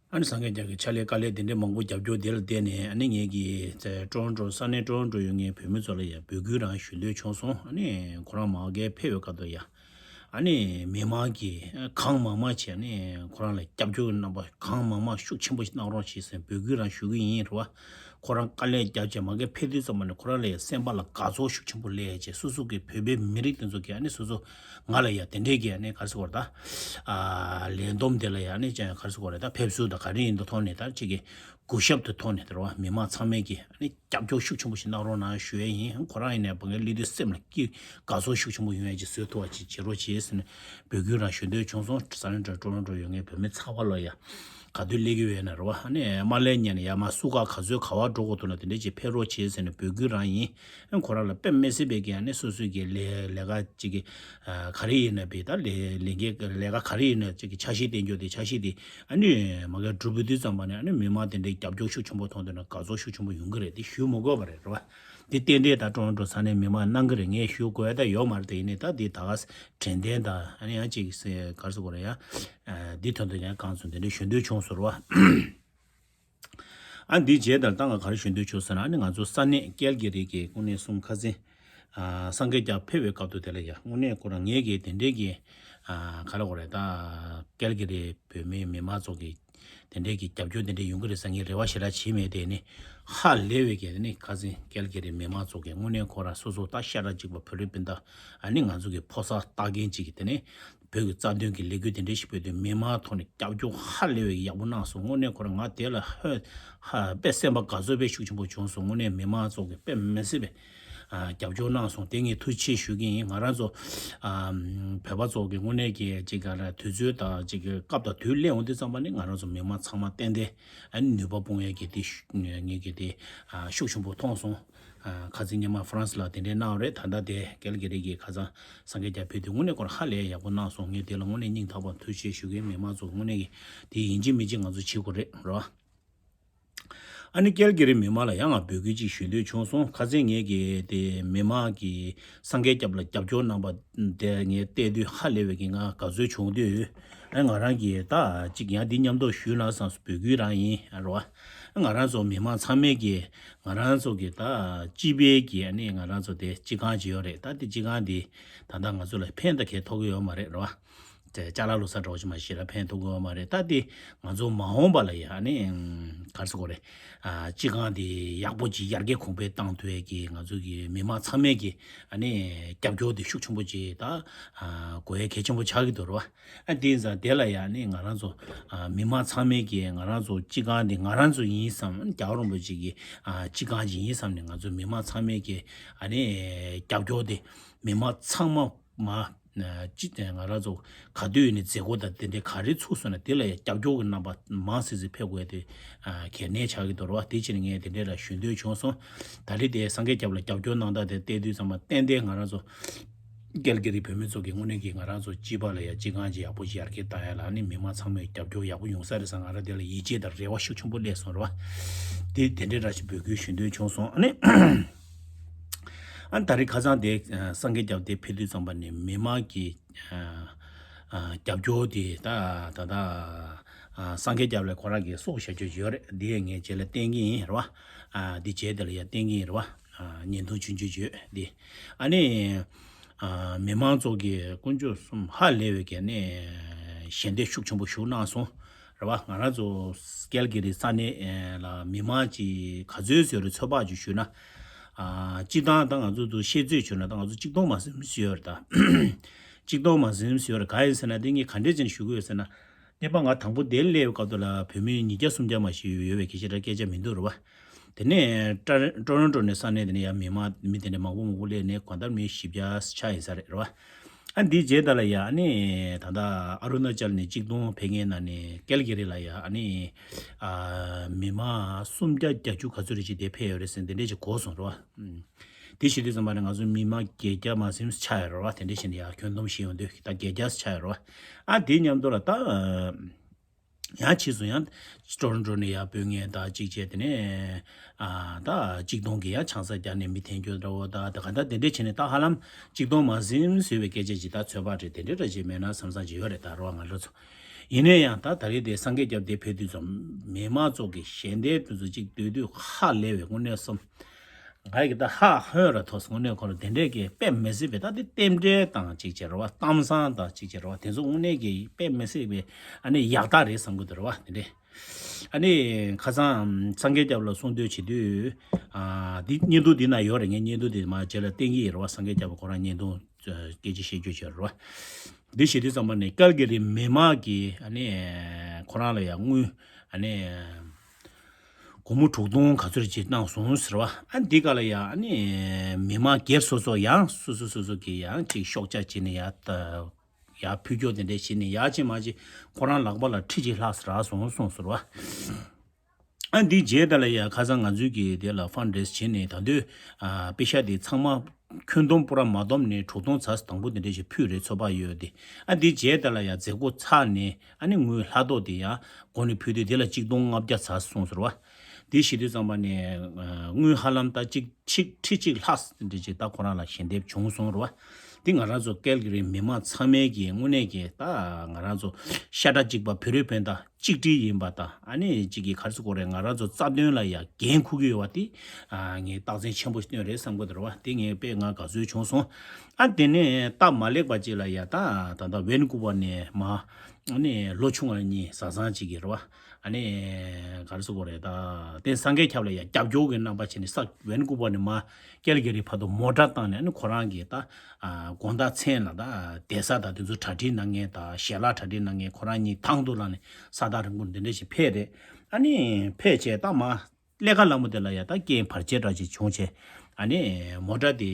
ཨ་ནི་སངས་རྒྱས་ཀྱི་ཕྱག་ལས་དཀའ་ལས་དེ་འདྲའི་མང་པོ་རྒྱབ་སྐྱོར་དེ་ལ་བརྟེན་ནས་ཨ་ནི་ངེད་ཀྱི་ཊོ་རོན་ཊོ་ས་གནས་ཊོ་རོན་ཊོ་ཡོད་ངེད་བོད་མི་ཚོ་ལ་ཡང་འབོད་སྐུལ་རང་ཞུ་འདོད་བྱུང་སོང་། ཨ་ནི་ཁོ་རང་མ་གིར་ཕེབས་པའི་སྐབས་དུ་ཡང་ཨ་ནི་མི་མང་གིས་གང་མང་མང་བྱས་ཨ་ནི་ཁོ་རང་ལ་རྒྱབ་སྐྱོར་གྱི་རྣམ་པ་གང་མང་མང་ཤུགས་ཆེན་པོ་ཞིག་གནང་རོགས་བྱེད་ཟེར་འབོད་སྐུལ་རང་ཞུ་གི་ཡིན་རེད་བ། ཁོ་རང་དཀའ་ལས་རྒྱབ་བྱས་མ་གིར་ཕེབས་དུས་ཙམ་པ་ནས་ཁོ་རང་ལ་ཡང་སེམས་པ་ལ་དགའ་ཚོར་ཤུགས་ཆེན་པོ་སླེབས་བྱས་སོ་སོ་གི་བོད་པའི་མི་རིགས་དེ་ཚོ་གིས་ཨ་ནི་སོ་སོ་ང་ལ་ཡ་དེ་འདྲས་ཀྱི་ཨ་ནི་ག་རེ་ཟེར་དགོས་རེད་ད། ཨ་ལས་བསྡོམས་དེ་ལ་ཡ་ཨ་ནི་ཅང་ག་རེ་ཟེར་དགོས་རེད་ད། ཕེབས་བསུ་དང་ག་རེ་ཡིན་དུ་ཐོག་ནས་ད་ཅིག་གི་གུས་ཞབས་དུ་ཐོག་ནས་དེ་རེད་བ། མི་མང་ཚང་མས་ཀྱི་ཨ་ནི་རྒྱབ་སྐྱོར་ཤུགས་ཆེན་པོ་ཞིག་གནང་རོགས་གནང་ཞུ་ཡས་ཡིན། ཁོ་རང་ཡིན་ནའི་བ་ངའི་སླེབས་དུས་སེམས་ལ་སྐྱིད་དགའ་ཚོར་ཤུགས་ཆེན་པོ་ཡོང་ཡས་ཅིག་བཟོ་ཐུབ་པ་ཅིག་བྱེད་རོགས་བྱེད་ཟེར་ནས་འབོད་སྐུལ་རང་ཞུ་འདོད་བྱུང་སོང་། ས་གནས་ཊོ་རོན་ཊོ་ཡོད་ངེད་བོད་མི་ཚང་མ་ལ་ཡ་ག་དུས་སླེབས་ཀྱི་ཡོད་ན་རེད་བ། ཨ་ནི་མ་སླེབས་ཉན་ནས་ཡ་མ་སུ་ག་ག་ཚོད་ག་བ་འགྲོ་དགོས་འདུག་ན་དེ་འདྲས་ཅིག་ཕེབས་རོགས་བྱེད་ཟེར་ནས་འབོད་སྐུལ་རང་ཡིན། ཨ་ཁོ་རང་ལ་དཔེ་མི་སྲིད་པའི་གི་ཨ་ནི་སོ་སོའི་གི་ལས་ལས་ཀ་ཅིག་གི་ཨ་ག་རེ་ཡིན་ན་བི་ད་ལས་ལས་འགན་ལས་ཀ་ག་རེ་ཡིན་ན་ཅིག་གི་འཆར་གཞི་བཏིང་རྒྱུ་དེ་འཆར་གཞི་དེ་ཨ་ནི་མ་གིར་འགྲུབ་པའི་དུས་ཙམ་པ་ནས་ཨ་ནི་མི་མང་དེ་འདྲའི་རྒྱབ་སྐྱོར་ཤུགས་ཆེན་པོ་མཐོང་དུས་ན་དགའ་ཚོར་ཤུགས་ཆེན་པོ་ཡོང་གི་རེད། དེ་ཞུ་མི་དགོས་པ་རེད་རེད་བ། དེ་ཏན་ཏན་ད་ཊོ་རོན་ཊོ་ས་གནས་མི་མང་གནང་གི་རེད། ངས་ཞུ་དགོས་ཡ་ད་ཡོད་མ་རེད། དེ་ཡིན་ནའི་ད་དེ་ད་ག་དྲན་རྟེན་དང་ཨ་ནི་ཡང་ཅིག་ག་རེ་ཟེར་དགོས་རེད་ཡ། ཨ་འདི་དོན་དུ་ཡང་གང་སོང་དེ་འདྲ་ཞུ་འདོད་བྱུང་སོང་རེད་བ། ཨ་འདི་རྗེས་ལྟར་ད་ང་ག་རེ་ཞུ་འདོད་བྱུང་ཟེར་ན་ཨ་ནི་ང་ཚོ་ས་གནས་ཀལ་གྷི་རི་གི་དངོས་གནས་གསུང་ཁ་སང་ཨ་སངས་རྒྱས་རྒྱ་ཕེབས་པའི་སྐབས་དུ་དེ་ལ་ཡ་དངོས་གནས་ཁོ་རང་ངེད་ཀྱི་དེ་འདྲའི་གི་ཨ་ག་རེ་ཟེར་དགོས་རེད་ད། ཀལ་གྷི་རི་བོད་མིའི་མི་མང་ཚོ་གི་དེ་འདྲའི་གི་རྒྱབ་སྐྱོར་དེ་འདྲའི་ཡོང་གི་རེད་ཟེར་ངས་རེ་བ་ཞེ་དྲག་བྱས་མེད། དེ་ནི་ཧ་ལས་པའི་གི་ནི་ཁ་སང་ཀལ་གྷི་རི་མི་མང་ཚོ་གི་དངོས་གནས་ཁོ་རང་སོ་སོ་ད་ཤ་ཁྲག་གཅིག་པ་བོད་རིགས་སྤུན་ཟླ་ཨ་ནི་ང་ཚོ་གི་ཕོ་གསར་ལྟ་མཁན་གཅིག་གི་དེ་ནི་བོད་ཀྱི་རྩ་དོན་གྱི་ལས་འགུལ་དེ་འདྲའི་ཞིག་སྤེལ་དུས་མི་མང་ཐོག་ནས་རྒྱབ་སྐྱོར་ཧ་ལས་པའི་ཡག་པོ་གནང་སོང་། དངོས་གནས་ཁོ་རང་ང་དེ་ལ་ཧ་ཧ་དཔེ་སེམས་པ་དགའ་ཚོར་དཔེ་ཤུགས་ཆེན་པོ་བྱུང་སོང་། དངོས་གནས་མི་མང་ཚོ་གི་དཔེ་མི་སྲིད་པའི་ཨ་རྒྱབ་སྐྱོར་གནང་སོང་། དེ་ངས་ཐུགས་རྗེ་ཆེ་ཞུ་གི་ཡིན། ང་རང་ཚོ་ཨ་བོད་པ་ཚོ་གི་དངོས་གནས་ཀྱི་ཅིག་ག་ལ་དུས་ཚོད་དང་ཅིག་གི་སྐབས་དང་དུས་སླེབས་འོང་དུས་ཙམ་པ་ནི་ང་རང་ཚོ་མི་མང་ཚང་མ་ཏན་ཏན་ཨ་ནི་ནུས་པ་སྤུངས་ཡས་ཀྱི་དེ་ངས་ཀྱི་དེ་ཨ་ཤུགས་ཆེན་པོ་མཐོང་སོང་། ཨ་ཁ་སང་ཉི་མ་ཧྥ་རན་སི་ལ་དེ་འདྲའི་གནང་བ་རེད། ད་ལྟ་དེ་ཀལ་གྷི་རི་གི་ཁ་སང་སངས་རྒྱས་རྒྱ་ཕེབས་དུས་དངོས་གནས་ཁོ་རང་ཧ་ལས་ཡག་པོ་གནང་སོང་། ངས་དེ་ལ་དངོས་གནས་སྙིང་ཐག་པ་ཐུགས་རྗེ་ཆེ་ཞུ་གི་ཡིན། མི་མང་ཚོ་དངོས་གནས་ཀྱི་དེ་ཡིན་གཅིག་མིན་གཅིག་ང་ཚོ་བྱེད་དགོས་རེད་རོ། ཨ་ནི་ཀལ་གི་རི་མི་མང་ལ་ཡང་ང་འབོད་སྐུལ་ཅིག་ཞུ་འདོད་བྱུང་སོང་། ཁ་སང་ངས་ཀྱི་དེ་མི་མང་གི་སངས་རྒྱས་སྐྱབས་ལ་རྒྱབ་སྐྱོར་གནང་པ་དེ་ངས་བལྟས་དུས་ཧ་ལས་པའི་གི་ང་དགའ་ཚོར་བྱུང་དུས། ཨ་ང་རང་གི་ད་ཅིག་ཡང་འདི་མཉམ་དུ་ཞུས་ན་བསམ་སོང་། འབོད་སྐུལ་རང་ཡིན་རོ། ང་རང་ཚོ་མི་མང་ཚང་མས་ཀྱི་ང་རང་ཚོ་གི་ད་སྤྱི་པའི་གི་ཨ་ནི་ང་རང་ཚོ་དེ་སྤྱི་ཁང་ཅིག་ཡོད་རེད། ད་དེ་སྤྱི་ཁང་འདི་ད་ལྟ་ང་ཚོ་ལ་ཕན་ད་གས་ཐོགས་ཀྱི་ཡོད་མ་རེད་རོ། དེ་ཅ་ལག་ལོ་གསར་འདྲ་བོ་ཅིག་མ་ཞིག་ལ་ཕན་ཐོགས་ཀྱི་ཡོད་མ་རེད། ད་དེ་ང་ཚོ་མ་འོངས་པ་ལ་ཡ་ཨ་ནི་ག་རེ་ཟེར་དགོས་རེད། ཨ་སྤྱི་ཁང་དེ་ཡག་པོ་ཅིག་ཡར་རྒྱས་གོང་འཕེལ་བཏང་ཐུབ་ཡས་ཀྱི་ང་ཚོ་གི་མི་མང་ཚང་མས་ཀྱི་ཨ་ནི་རྒྱབ་སྐྱོར་དེ་ཤུགས་ཆེན་པོ་ཅིག་ད་ཨ་དགོས་ཡས་གལ་ཆེན་པོ་ཆགས་ཀྱི་འདུག་རོ། ཨ་དེ་ཡིན་ཙང་དེ་ལ་ཡ་ཨ་ནི་ང་རང་ཚོ་ཨ་མི་མང་ཚང་མས་ཀྱི་ང་རང་ཚོ་སྤྱི་ཁང་དེ་ང་རང་ཚོ་ཡིན་བསམ། རྒྱལ་བ་རིན་པོ་ཆེ་གི་ཨ་སྤྱི་ཁང་ཅིག་ཡིན་བསམ་ནས་ང་ཚོ་མི་མང་ཚང་མས་ཀྱི་ཨ་ནི་རྒྱབ་སྐྱོར་དེ་མི་མང་ཚང་མ་མ། ཅི་ང་རང་ཚོ་ག་དུས་ནས་མཛད་སྒོ་དང་དེ་འདྲའི་ག་རེ་ཚུགས་སོང་ན་དེ་ལ་ཡང་རྒྱབ་སྐྱོར་གྱི་རྣམ་པ་མང་སེ་སེ་ཕེབས་དགོས་དེ་གལ་གནད་ཆགས་ཀྱི་འདུག་རོ། དེ་ཕྱིར་ངས་དེ་འདྲའི་ལ་ཞུ་འདོད་བྱུང་སོང་། ད་རེས་དེ་སངས་རྒྱས་སྐྱབས་ལ་རྒྱབ་སྐྱོར་གནང་སྟངས་དེ་བལྟས་དུས་ཙམ་པ་ཏན་ཏན་ང་རང་ཚོ་ཀལ་གི་རི་བོད་མི་ཚོ་གི་དངོས་གནས་ཀྱི་ང་རང་ཚོ་སྤྱི་པ་ལ་ཡང་སྤྱི་ཁང་ཅིག་ཡག་པོ་ཞིག་ཡར་རྒྱས་བཏང་ཡ་ལ་ནི་མི་མང་ཚང་མས་རྒྱབ་སྐྱོར་ཡག་པོ་ཡོང་ས་རེད་བསམ། ང་རང་དེ་ལ་ཡིད་ཆེས་དང་རེ་བ་ཤུགས་ཆེན་པོ་སླེབས་སོང་རོ། དེ་དེ་འདྲའི་ར་ཞིག་འབོད་སྐུལ་ཞུ་འདོད་བྱུང་སོང་། ཨ་ནི། ཨ་ནི་ད་རེས་ཁ་སང་དེ་ཨ་སངས་རྒྱས་སྐྱབས་དེ་ཕེབས་དུས་ཙམ་པ་ནས་མི་མང་གི་ཨ་ཨ་རྒྱབ་སྐྱོར་དེ་ད་ད་ད་ཨ་སངས་རྒྱས་སྐྱབས་ལ་ཁོ་རང་གི་སྲོག་བཞག་རྒྱུ་ཡོད་རེད། འདི་ངས་རྗེས་ལ་བསྟན་གྱི་ཡིན་རེད་བ། ཨ་འདི་རྗེས་དེ་ལ་ཡང་བསྟན་གྱི་ཡིན་རེད་བ། ཨ་བརྙན་ཐུང་ཆུང་ཆུང་བརྗོད་འདི། ཨ་ནི་ཨ་མི་མང་ཚོ་གི་དཀོན་མཆོག་གསུམ་ཧ་ལས་པའི་གི་ནས་ཞལ་འདེབས་ཤུགས་ཆེན་པོ་ཞུ་གནང་སོང་། རེད་བ། ང་རང་ཚོ་ཀལ་གི་རི་ས་གནས་ལ་མི་མང་ཅིག་ག་ཚོད་ཟེར་རེད། ཚོད་དཔག་ཅིག་ཞུས་ན། ཨ་སྤྱི་བཏང་ད་ང་ཚོ་ཚོ་ཤེས་ཚོད་ཞུས་ན་ད་ང་ཚོ་གཅིག་སྟོང་མ་ཟིན་ཞུས་ཡོད་རེད་ད། གཅིག་སྟོང་མ་ཟིན་ཞུས་ཡོད་རེད། ག་ཡིན་ཟེར་ན་དེ་ངས་ག་འདྲས་ཅན་ཞུ་གི་ཡོད་ཟེར་ན། གནས་པ་ང་དང་པོ་དེ་སླེབས་སྐབས་དུ་ལ་བོད་མི་ཉིས་བརྒྱ་སུམ་བརྒྱ་མ་ཞིག་ཡོད་པའི་སྐད་ཆ་ར་སྐད་ཆ་མི་འདུག་རེད་བ། དེ་ནས་ཀྲ་ཊོ་རོན་ཊོ་ནས་ས་གནས་དེ་ནས་ཡང་མི་མང་མི་དེ་འདྲ་མང་པོ་མང་པོ་སླེབས་ནས་གང་ལྟར་མི་བཞི་བརྒྱ་ཆགས་ཡིན་ས་རེད་རེད་བ། ཨ་འདིའི་རྗེས་ད་ལ་ཡ་ཨ་ནི་ད་ལྟ་ཨ་རུ་ན་ཅལ་ནས་གཅིག་སྟོང་ཕེབས་མཁན་ན་ནས་ཀལ་གི་རི་ལ་ཡ་ཨ་ནི་ཨ་མི་མང་སུམ་བརྒྱ་བརྒྱད་ཅུ་ག་ཚོད་རེ་ཅིག་དེ་ཕེབས་ཡོད་རེད་ཟེར་འདི་འདྲས་ཅིག་གོ་སོང་རེད་བ། ཨུམ། དེ་བྱེད་དུས་ཙམ་པ་ནས་ང་ཚོ་མི་མང་བརྒྱད་བརྒྱ་མ་ཟིན་ཆགས་ཡོད་རེད་བ། དེ་འདྲས་བྱས་ནས་ཡ་ཁྱོན་བསྡོམས་ཤིག་ཡོང་དུས་ད་བརྒྱད་བརྒྱ་ཆགས་ཡོད་རེད་བ། ཨ་དེའི་མཉམ་དུ་ལ་ད། ཡང་ཕྱིས་སུ་ཡང་ཊོ་རོན་ཊོ་ནས་ཡར་བོད་ངན་དང་གཅིག་བྱས་དེ་ནས་ཨ་ད་གཅིག་སྟོང་གི་ཡང་ཆང་ས་རྒྱག་ནས་མི་འཐེན་རྒྱུ་འདྲ་བོ་ད་ད་ག་ད་དེ་འདྲས་བྱས་ནས་ད་ཧ་ལམ་གཅིག་སྟོང་མ་ཟིན་ཟོས་པའི་སྐད་ཆ་ཅིག་ད་ཚོད་དཔག་རེད། དེ་འདྲས་འདྲ་ཅིག་མེད་ན་བསམ་བསམ་ཅིག་ཡོད་རེད་ད་རོ་ང་རང་ཚོ། ཡིན་ན་ཡང་ད་ད་རེས་དེ་སངས་རྒྱས་སྐྱབས་དེ་ཕེབས་དུས་ཙམ་མི་མང་ཚོ་གི་ཞལ་འདེབས་དེ་ཚོ་ཅིག་སྡོད་དུས་ཧ་ལས་པའི་དངོས་གནས་སོམ། ང་ཡི་ད་ཧ་ཧོན་ར་ཐོས་དངོས་གནས་ཁོ་ར་དེ་འདྲས་ཀྱི་དཔེ་མི་སྲིད་པའི་ད་དེ་རྟེན་འབྲེལ་དང་གཅིག་བྱས་ར་བ་གཏམ་བཟང་དང་གཅིག་བྱས་ར་བ་དེ་ཚོ་དངོས་གནས་ཀྱི་དཔེ་མི་སྲིད་པའི་ཨ་ནི་ཡག་རྟགས་རེད་བསམ་གི་འདུག་ར་བ་དེ་འདྲས། ཨ་ནི་ཁ་སང་སངས་རྒྱས་སྐྱབས་ལ་གསུང་འདོད་བྱེད་དུས་ཨ་འདི་བརྙན་ཐུང་འདི་ན་ཡོད་རེད། ངས་བརྙན་ཐུང་འདི་མ་རྗེས་ལ་བསྟན་གྱི་ཡིན་ར་བ། སངས་རྒྱས་སྐྱབས་ཁོ་རང་བརྙན་ཐུང་སྐད་ཆ་བཤད་རྒྱུ་བྱས་ར་བ། འདི་བྱེད་དུས་ཙམ་པ་ནས་ཀལ་གི་རི་མི་མང་གི་ཨ་ནི་ཁོ་རང་ལ་ཡང་དངུལ་ཨ་ནི། སྒོར་མོ་དྲུག་སྟོང་ག་ཚོད་ཅིག་གནང་སོང་ཟེར་བ། ཨ་འདི་ག་ལ་ཡ་ཨ་ནི་མི་མང་སྒེར་སོ་སོ་ཡང་སོ་སོ་སོ་སོ་གི་ཡང་ཅིག་ཤོག་ཆ་བྱིན་ནས་ཡ་ད་ཡ་ཕུལ་སྐྱོར་དེ་འདྲས་བྱིན་ནས་ཡ་ཅིག་མ་ཅིག་ཁོ་རང་ལག་པ་ལ་ཁྲི་གཅིག་ལྷག་རག་སོང་གསུངས་ཟེར་བ། ཨ་འདི་རྗེས་ད་ལ་ཡ་ཁ་སང་ང་ཚོའི་གི་དེ་ལ་ཕན་རེས་བྱིན་ནས་ད་དུས་ཨ་པེ་ཤ་དེ་ཚང་མ་ཁྱོན་བསྡོམས་པུ་ར་མ་བསྡོམས་ནས་དྲུག་སྟོང་ཚ་དང་པོ་དེ་འདྲས་ཞིག་ཕུལ་རེད་ཚོད་དཔག་ཡོད་དེ། ཨ་འདི་རྗེས་ད་ལ་ཡ་མཛད་སྒོ་ཚར་ནས་ཨ་ནི་དངུལ་ལྷག་ཏོག་དེ་ཡང་སྒོ་ནས་ཕུལ་དུས་དེ་ལ་གཅིག་སྟོང་ལྔ་བརྒྱ་ཚ་སོང་ཟེར་བ། དེ་བྱེད་དུས་ཙམ་པ་ནས་ཨ་དངུལ་ཧ་ལམ་ད་གཅིག་ཁྲི་ཁྲི་གཅིག་ལྷག་འདྲ་ཅིག་ད་ཁོ་རང་ལ་ཞལ་འདེབས་བྱུང་སོང་རེད་བ། དེ་ང་རང་ཚོ་ཀལ་གི་རི་མི་མང་ཚང་མས་ཀྱི་དངོས་གནས་ཀྱི་ད་ང་རང་ཚོ་ཤ་ཁྲག་གཅིག་པ་བོད་རིགས་སྤུན་ཟླ་གཅིག་སྒྲིལ་ཡིན་པ་དང་ཨ་ནི་གཅིག་གི་ག་རེ་ཟེར་དགོས་རེད། ང་རང་ཚོ་རྩ་དོན་ལ་ཡ་འགན་འཁུར་གྱི་ཡོད་པ་དེ་ཨ་ངས་རྟགས་མཚན་ཆེན་པོ་བཏོན་རེད་བསམ་གྱི་འདུག་རེད་བ། དེ་ངས་དཔེ་ང་དགའ་ཚོར་བྱུང་སོང་། ཨ་དེ་ནས་སྟབས་མ་ལེགས་པ་ཅིག་ལ་ཡ་ད་ད་ལྟ་ཝེན་ཀུ་ཝར་ནས་མ་ཨ་ནི་ལོ་ཆུང་བ་གཉིས་བཟའ་ཚང་གཅིག་གི་རེད་བ། ཨ་ནི་ག་རེ་ཟེར་དགོས་རེད། ད་དེ་སངས་རྒྱས་ཁྱབ་ལ་ཡ་རྒྱབ་སྐྱོར་གྱི་རྣམ་པ་བྱས་ནས་ས་ཝེན་ཀུ་ཝར་ནས་མ་ཀལ་གི་རི་བར་དུ་མོ་ཊ་བཏང་ནས་ཨ་ནི་ཁོ་རང་གི་ད་ཨ་དགོང་དག་མཚན་ལ་ད་བསྡད་ས་དང་དེ་ཚོ་གྲ་སྒྲིག་གནང་མཁན་དང་ཞལ་ལག་གྲ་སྒྲིག་གནང་མཁན་ཁོ་རང་གཉིས་དང་དུ་བླངས་ནས་ས་ཐག་རིང་པོ་འདི་འདྲ་ཞིག་ཕེབས་རེད། ཨ་ནི་ཕེབས་བྱས་ད་མ་ཀླད་ཀ་ལ་མོ་དེ་ལ་ཡ་ད་རྐྱེན་བར་ཆད་འདྲ་ཅིག་བྱུང་བྱས། ཨ་ནི་མོ་ཊ་དེ་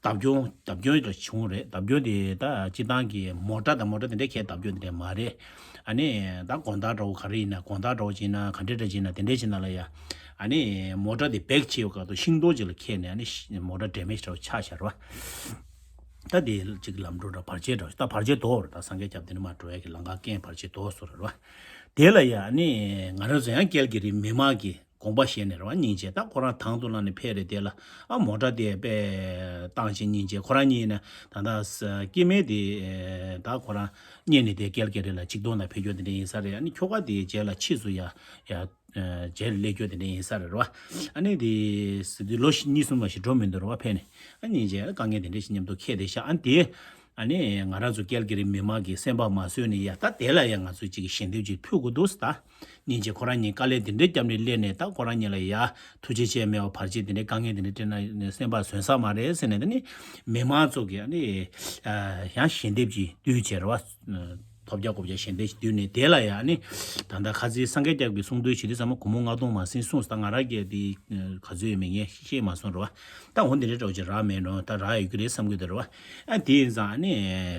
བརྡབ་སྐྱོན་བརྡབ་སྐྱོན་འདྲ་བྱུང་རེད། བརྡབ་སྐྱོན་དེ་ད་སྤྱི་བཏང་གི་མོ་ཊ་དང་མོ་ཊ་དེ་འདྲ་ཁའི་བརྡབ་སྐྱོན་དེ་འདྲ་མ་རེད། ཨ་ནི་ད་དགོང་དག་འདྲ་བོ་ག་རེ་ཡིན་ན་དགོང་དག་འདྲ་བོ་ཅིག་ཡིན་ན་ག་འདྲ་འདྲ་ཅིག་ཡིན་ན་དེ་འདྲ་ཅིག་ན་ལ་ཡ། ཨ་ནི་མོ་ཊ་དེ་བེག་བྱེད་ཡོད་ག་དུ་ཤིང་སྡོང་ཅིག་ལ་ཁེལ་ནས་ཨ་ནི་ཤི་མོ་ཊ་ཌེ་མེཇ་འདྲ་བོ་ཆགས་ཤར་བ། ད་དེ་ཅིག་ལམ་འགྲོ་འདྲ་བར་ཆད་འདྲ་བོ་ད་བར་ཆད་དོག་རེད། ད་སངས་རྒྱས་སྐྱབས་དེ་ནི་མ་འགྲོ་ཡ་གི་ལམ་ཁ་རྐྱེན་བར་ཆད་དོག་སོ་རེད་བ། དེ་ལ་ཡ་ཨ་ནི་ང་རང་ཚོ་ཡང་ཀལ་གི་རི་མི་མང་གི་དགོངས་པ་བཞེས་ནས་རེད་བ། སྙིང་རྗེ། ད་ཁོ་རང་དང་དུ་བླངས་ནས་ཕེབས་རེད། དེ་ལ་ཨ་མོ་ཊ་དེ་དཔེ་བཏང་བྱས་སྙིང་རྗེ། ཁོ་རང་གཉིས་ནས་ད་ལྟ་ས་སྐྱེ་དམན་དེ་ད་ཁོ་རང་གཉེན་ནས་དེ་ཀལ་ག་རི་ལ་ཆིག་སྟོང་དང་ཕེབས་རྒྱུ་དེ་འདྲ་ཡིན་ས་རེད། ཨ་ནི་ཁྱོ་ག་དེ་རྗེས་ལ་ཕྱིས་སུ་ཡ་ཡ་རྗེས་ལ་སླེབས་རྒྱུ་དེ་འདྲ་ཡིན་ས་རེད་བ། ཨ་ནི་དེ་ཟེར་དུས་ལོ་གཉིས་གསུམ་ལ་ཞིག་འགྲོ་མི་འདུག་རེད་བ། ཕེབས་ནས་ཨ་སྙིང་རྗེ་དཀའ་ངལ་དེ་འདྲ་ཞིག་མཉམ་དུ་འཁྱེར་བསྡད་ཤག་ཨ་ནི་དེ། ཨ་ནི་ང་རང་ཚོ་ཀལ་ག་རི་མི་མང་གི་སེམས་པ་མ་བཟོད་ནས་ཡ། ད་དེ་ལ་ཡ་ང་ཚོས་ཅིག་ཞལ་འདེབས་ཅིག་ཕུལ་དགོས་འདུག་ཟེར། ད་སྙིང་རྗེ་ཁོ་རང་གཉིས་དཀའ་ལས་དེ་འདྲའི་བརྒྱབ་ནས་སླེབས་ནས། ད་ཁོ་རང་གཉིས་ལ་ཡ་ཐུགས་རྗེ་ཆེ་མེད་པ་ཕར་ཕྱིན་དེ་འདྲའི་དཀའ་ངལ་དེ་འདྲ་འཕྲད་ན་སེམས་པ་བཟོད་ས་མ་རེད་ཟེར་ནས། ད་ནི་མི་མང་ཚོ་གིས་ཨ་ནི་ཡང་ཞལ་འདེབས་ཅིག་བསྡུས་བྱས་རེད་བ། ཐོབ་རྒྱག་གོ་རྒྱག་ཞལ་འདེབས་ཅིག་བསྡུས་ནས། དེ་ལ་ཡ་ཨ་ནི་ད་ལྟ་ཁ་སང་སངས་རྒྱས་སྐྱབས་ཀྱིས་གསུང་དོན་བྱེད་དུས་ཙམ་པ་སྒོར་མོ་ལྔ་སྟོང་མ་ཟིན་གསུངས་སོང་། ད་ང་རང་གིས་དེ་ག་ཚོད་ཡོད་མེད་ངས་ཤེས་མ་སོང་རེད་བ། ད་འོ་འདི་འདྲའི་འདྲ་བོ་ཅིག་རག་མེད་ནོ། ད་རག་ཡོད་ཀྱི་རེད་བསམ་གྱི་འདུག་རེད་བ། ཨ་དེ་ཡིན་ཙང་ཨ་ནི་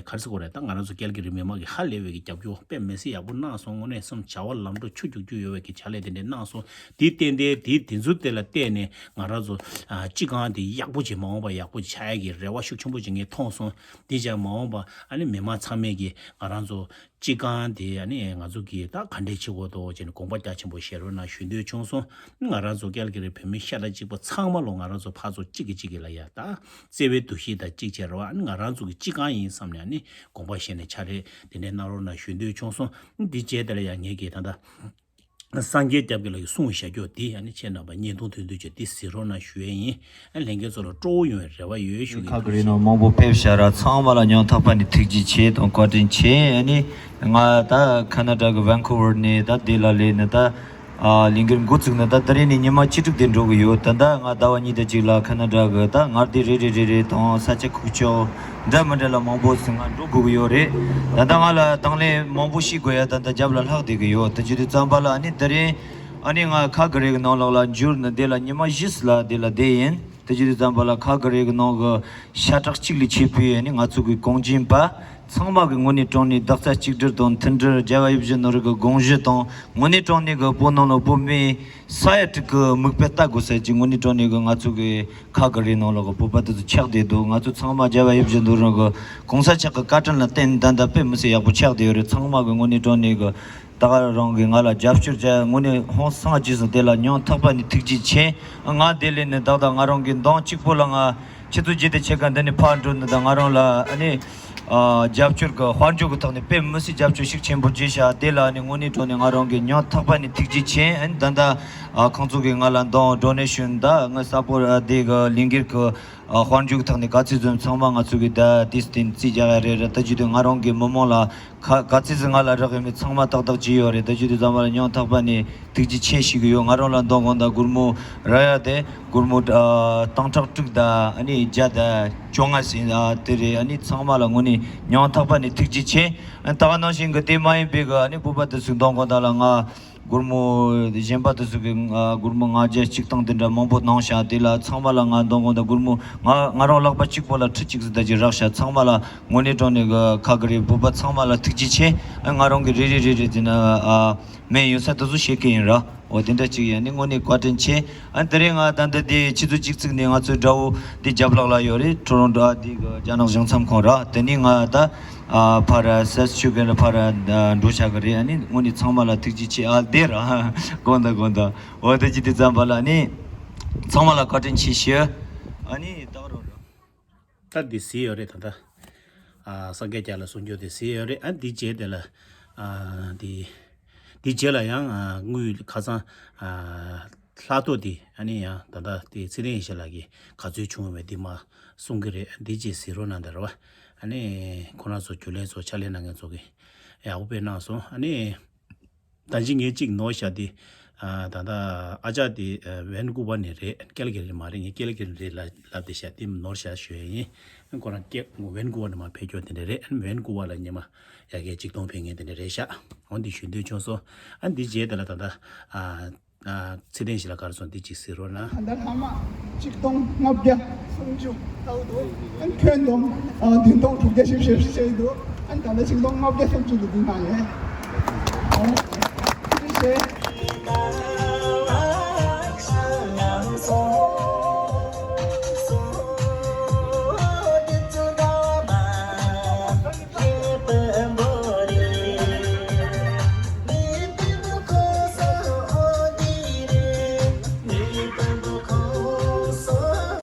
ག་རེ་ཟེར་དགོས་རེད། ད་ང་རང་ཚོ་ཀལ་ག་རི་མི་མང་གིས་ཧ་ལས་པའི་གི་རྒྱབ་སྐྱོར་དཔེ་མི་སྲིད་ཡག་པོ་གནང་སོང་། དངོས་གནས་སེམས་བྱ་བ་ལམ་འགྲོ་ཆུ་རྒྱུག་རྒྱུག་ཡོད་པའི་གི་ཕྱག་ལས་དེ་འདྲ་གནང་སོང་། དེ་ཏན་ཏན་དེ་དེ་ཚོ་དེ་ལ་བལྟས་ནས་ང་རང་ཚོ་ཨ་སྤྱི་ཁང་དེ་ཡག་པོ་ཅིག་མ་འོངས་པ་ཡག་པོ་ཅིག་ཆགས་ཡག་གི་རེ་བ་ཤུགས་ཆེན་པོ་ཅིག་ངས་མཐོང་སོང་། དེ་ཅང་མ་འོངས་པ་ཨ་ནི་མི་མང་ཚང་མས་གི་ང་རང་ཚོ་སྤྱི་ཁང་དེ་ཨ་ནི་ང་ཚོ་གི་ད་ག་འདྲས་བྱེད་དགོས་འདུག་ཅེས་ནས་དགོངས་པ་རྒྱ་ཆེན་པོ་བཞེས་རོགས་གནང་ཞུ་འདོད་བྱུང་སོང་། ང་རང་ཚོ་ཀལ་ག་རི་བོད་མི་ཤ་ཁྲག་གཅིག་པ་ཚང་མ་ལོ་ང་རང་ཚོ་ཕར་ཚུར་གཅིག་གིས་གཅིག་གི་ལ་ཡ་ད་བརྩེ་བའི་འདུ་ཤེས་དང་གཅིག་བྱས་རེད་བ། ཨ་ནི་ང་རང་ཚོ་གི་སྤྱི་ཁང་ཡིན་བསམ་ནས་ཨ་ནི་དགོངས་པ་བཞེས་ནས་ཕྱག་ལས་དེ་འདྲས་གནང་རོགས་གནང་ཞུ་འདོད་བྱུང་སོང་། འདི་བྱས་དེ་ལ་ཡ་ངས་གི་ད་ལྟ་སངས་རྒྱས་སྐྱབས་ཀྱི་ལ་ཡི་གསུང་བཞག་རྒྱུ་དེ་ཨ་ནི་ཁྱེད་རྣམ་པ་བརྙན་ཐུང་དོན་དུ་བྱས་དེ་གཟིགས་རོགས་གནང་ཞུ་ཡས་ཡིན། ཨ་ལྷན་རྒྱས་ཚོ་ལ་སྤྲོ་བོ་ཡོང་བའི་རེ་བ་ཡོད་ཞུ་གི་ཁ་ཡིན། གི་རེད་ནོ། མང་པོ་ཕེབས་ཤག་ར། ཚང་མ་ལ་སྙིང་ཐག་པ་ནས་ཐུགས་རྗེ་ཆེ་དང་བཀའ་དྲིན་ཆེ། ཨ་ནི་ང་ད་ཁ་ན་ཌ་གི་ཝན་ཀུ་ཝར་ནས་ད་འདི་ལ་སླེབས་ནས་ད་ཨ་ལས་འགུལ་འགོ་བཙུགས་ནས་ད་ད་རེས་ནས་ཉི་མ་བཅུ་དྲུག་དེ་འགྲོ་གི་ཡོད། ད་ད་ང་ཟླ་བ་གཉིས་དང་གཅིག་ལ་ཁ་ན་ཌ་གི་ད་མངའ་སྡེ་རེ་རེ་རེ་རེ་དང་ས་ཆ་ཁུག་ཀྱོག་འདྲ་མི་འདྲ་ལ་མང་པོ་ཞིག་ང་འགྲོ་དགོས་ཀྱི་ཡོད་རེད། ད་ལྟ་ང་ལ་དང་ལེན་མང་པོ་ཞིག་དགོས་ཡ་ད་ལྟ་རྒྱབ་ལ་ལྷག་བསྡད་ཀྱི་ཡོད། དེ་བྱེད་དུས་ཙམ་པ་ལ་ཨ་ནི་དེ་རིང་ཨ་ནི་ང་ཁ་ག་རེ་གི་ནང་ལོགས་ལ་འབྱོར་ནས་དེ་ལ་ཉི་མ་བཞི་ལ་དེ་ལ་བསྡད་ཡིན། དེ་བྱེད་དུས་ཙམ་པ་ལ་ཁ་ག་རེ་གི་ནང་གི་ཤ་ཁྲག་གཅིག་ལས་མཆེད་པའི་ཨ་ནི་ང་ཚོ་གི་གངས་ཅན་པ་ཚང་མ་གི་དངོས་གནས་དྲང་གནས་རྡོག་རྩ་གཅིག་སྒྲིལ་དང་མཐུན་སྒྲིལ། རྒྱལ་བ་ཡིད་བཞིན་ནོར་བུ་གི་དགོངས་གཞི་དང་དངོས་གནས་དྲང་གནས་གི་བོད་ནང་ལ་བོད་མི་ས་ཡ་དྲུག་གི་མིག་དཔེ་ལྟ་དགོས་ཟེར་གྱི་དངོས་གནས་དྲང་གནས་གི་ང་ཚོ་གི་ཁ་ག་རེ་ནང་ལོགས་གི་བོད་པ་དེ་ཚོ་ཆགས་བསྡད་འདུག་ང་ཚོ་ཚང་མ་རྒྱལ་བ་ཡིད་བཞིན་ནོར་བུ་གི་གོང་ས་མཆོག་གི་བཀའ་དྲིན་ལ་བརྟེན་ད་ལྟ་དཔེ་མི་སྲིད་ཡག་པོ་ཆགས་བསྡད་ཡོད་རེད། ཚང་མ་གི་དངོས་གནས་དྲང་གནས་གི་ད་ག་རང་གི་ང་ལ་རྒྱབ་སྐྱོར་བྱས་དངོས་གནས་ཧོན་སངས་རྒྱས་སུ་དེ་ལ་སྙིང་ཐག་པ་ནས་ཐུགས་རྗེ་ཆེ། ང་དེ་ལས་ནས་ཏག་ཏག་ང་རང་གི་འདང་གཅིག་པོ་ལ་ང་ཆུ་ཚོད་བརྒྱད་དང་ཕྱེད་ཀ་འདི་ནས་ཕར་འགྲོ་ནི་དང་ང་རང་ལ་ཨ་ནི་ཨ་རྒྱབ་སྐྱོར་གི་དཔལ་འབྱོར་གི་ཐོག་ནས་དཔེ་མི་སྲིད་རྒྱབ་སྐྱོར་ཤུགས་ཆེན་པོ་བྱས་ཤག་དེ་ལ་ཨ་ནི་དངོས་གནས་དྲང་གནས་ང་རང་གི་སྙིང་ཐག་པ་ནས་ཐུགས་རྗེ་ཆེ། ཨ་ནི་ད་ལྟ་ཨ་ཁོང་ཚོ་གིས་ང་ལ་འདང་ཌོ་ནེ་ཤོན་ད་ང་ས་པོར་ཨ་དེ་གི་ལས་འགུལ་གི་ཨ་དཔལ་འབྱོར་གི་ཐོག་ནས་ག་ཚོད་ཙམ་ཚང་མ་ང་ཚོ་གི་ད་དེ་སྟེང་རྩིས་རྒྱག་ཡ་རེད་ར། ད་བྱེད་དུས་ང་རང་གི་མི་མང་ལ་ཁ་ག་ཚོད་ཙམ་ང་ལ་རག་ཡོད་མེད་ཚང་མ་ཏག་ཏག་བྱས་ཡོད་རེད། ད་བྱེད་དུས་ཚང་མ་ལ་སྙིང་ཐག་པ་ནས་ཐུགས་རྗེ་ཆེ་ཞུ་གི་ཡོད། ང་རང་ལ་འདང་དགོངས་དང་སྒོར་མོ་རག་ཡ་དེ་སྒོར་མོ་ཨ་སྟོང་ཕྲག་དྲུག་དང་ཨ་ནི་བརྒྱ་དང་བཅོ་ལྔ་ཟིན་ཨ་དེ་རེད། ཨ་ནི་ཚང་མ་ལ་དངོས་གནས་སྙིང་ཐག་པ་ནས་ཐུགས་རྗེ་ཆེ། ཨ་ད་ག་ནང་བཞིན་གི་དེ་མ་ཡིན་པའི་གི་ཨ་ནི་བོད་པ་དེ་ཚོའི་འདང་དགོངས་དག་ལ་ང་སྒོར་མོ་གཞན་པ་དེ་ཚོ་གི་ང་སྒོར་མོ་ལྔ་བརྒྱ་གཅིག་སྟོང་དེ་འདྲ་མང་པོ་གནང་ཤག་དེ་ལ་ཚང་མ་ལ་ང་འདང་དགོངས་དང་སྒོར་མོ་ང་ང་རང་ལག་པ་གཅིག་པོ་ལ་ཁྲི་གཅིག་ཙམ་ད་ཅིག་རག་ཤག་ཚང་མ་ལ་དངོས་གནས་དྲང་གནས་གི་ཁ་གི་རེད། བོད་པ་ཚང་མ་ལ་ཐུགས་རྗེ་ཆེ། ཨ་ང་རང་གི་རེ་རེ་རེ་རེ་དེ་ན་ཨ་མེད་ཡོད་ས་དེ་ཚོ་བཤད་ཀྱི་ཡིན་ར། འོ་དེ་འདྲ་ཅིག་ཡིན་ནི་དངོས་གནས་བཀའ་དྲིན་ཆེ། ཨ་དེ་རིང་ང་ད་འདི་དེ་ཆུ་ཚོད་གཅིག་ཙམ་ནས་ང་ཚོའི་དགྲ་བོ་དེ་རྒྱབ་ལོགས་ལ་ཡོད་རེད། ཊོ་རོན་ཊོ་ཨ་དེ་གི་རྒྱ་ནག་གཞུང་ཚབ་ཁང་ར། དེ་ནས་ང་ད་ཨ་ཕར་སེ་ཆུ་གི་ལ་ཕར་འགྲོ་བྱ་གི་རེད། ཨ་ནི་དངོས་གནས་ཚང་མ་ལ་ཐུགས་རྗེ་ཆེ། ཨ་བདེ་ར་དགོངས་དག་དགོངས་དག་འོ་དེ་ཅི་དེ་ཙམ་པ་ལ་ཨ་ནི་ཚང་མ་ལ་བཀའ་དྲིན་ཆེ་ཞུ། ཨ་ནི་ད་རོ་ར། ད་འདི་ཟེར་ཡོད་རེད། ད་ལྟ་ཨ་སངས་རྒྱས་རྒྱ་ལ་གསུང་རྒྱུ་དེ་ཟེར་ཡོད་རེད། ཨ་འདི་རྗེས་དེ་ལ་ཨ་འདི་འདི་རྗེས་ལ་ཡང་ཨ་དངུལ་ཁ་སང་ཨ་ལྷག་ཐོ་དེ་ཨ་ནི་ཡང་ད་ལྟ་དེ་ཚེ་རིང་ཡེ་ཤེས་ལགས་ཀྱིས་ག་ཚོད་བྱུང་བའི་དེ་མ་གསུང་གི་རེད། འདི་རྗེས་གཟིགས་རོགས་གནང་དང་རེད་བ། ཨ་ནི་ཁོ་རང་ཚོ་རྒྱུན་ལས་ཚོ་ཕྱག་ལས་གནང་མཁན་ཚོ་གིས་ཡག་པོ་དཔེ་གནང་སོང་། ཨ་ནི། ད་ཅི་ངས་གཅིག་ནོར་བཞག་དེ། ཨ་ད་ལྟ་ཨ་ཅག་དེ་ཨ་ཝན་ཀུ་ཝར་ནས་རེད། ཀལ་ག་རི་མ་རེད། ངས་ཀལ་ག་རི་རེད་ལབ་ལབ་དེ་བཞག་དེ་ནོར་བཞག་ཞུ་ཡ་ཡིན། ཁོ་རང་ཀལ་ཝན་ཀུ་ཝར་ནས་མར་ཕེབས་སྐྱོར་དེ་འདྲ་རེད། ཝན་ཀུ་ཝར་ལ་ཉི་མ་ཡ་གི་གཅིག་སྟོང་ཕེབས་མཁན་དེ་འདྲ་རེད་ཤག་འོ་འདི་ཞུ་འདོད་བྱུང་སོང་། ཨ་འདི་རྗེས་དེ་ལ་ད་ལྟ་ཨ་ཨ་ཚེ་བརྟན་ཞིག་ལ་ག་རེ་སོང་འདི་གཅིག་གཟིགས་རོགས་གནང་། ད་ལྟ་ལྷག་མ་གཅིག་སྟོང་ལྔ་བརྒྱ་སུམ་ཅུ་ལྟ་བུ་འདུག་ཨ་ཁྱོན་བསྡོམས་ཨ་བདུན་སྟོང་དྲུག་བརྒྱ་བཞི་བཅུ་ཞེ་བཞི་ཞིག་འདུག་ཨ་ད་ལྟ་ཆིག་སྟོང་ལྔ་བརྒྱ་སུམ་ཅུ་ལ་འདུག་ན་ཡང་། ཨ་ཐུགས་རྗེ་ཆེ།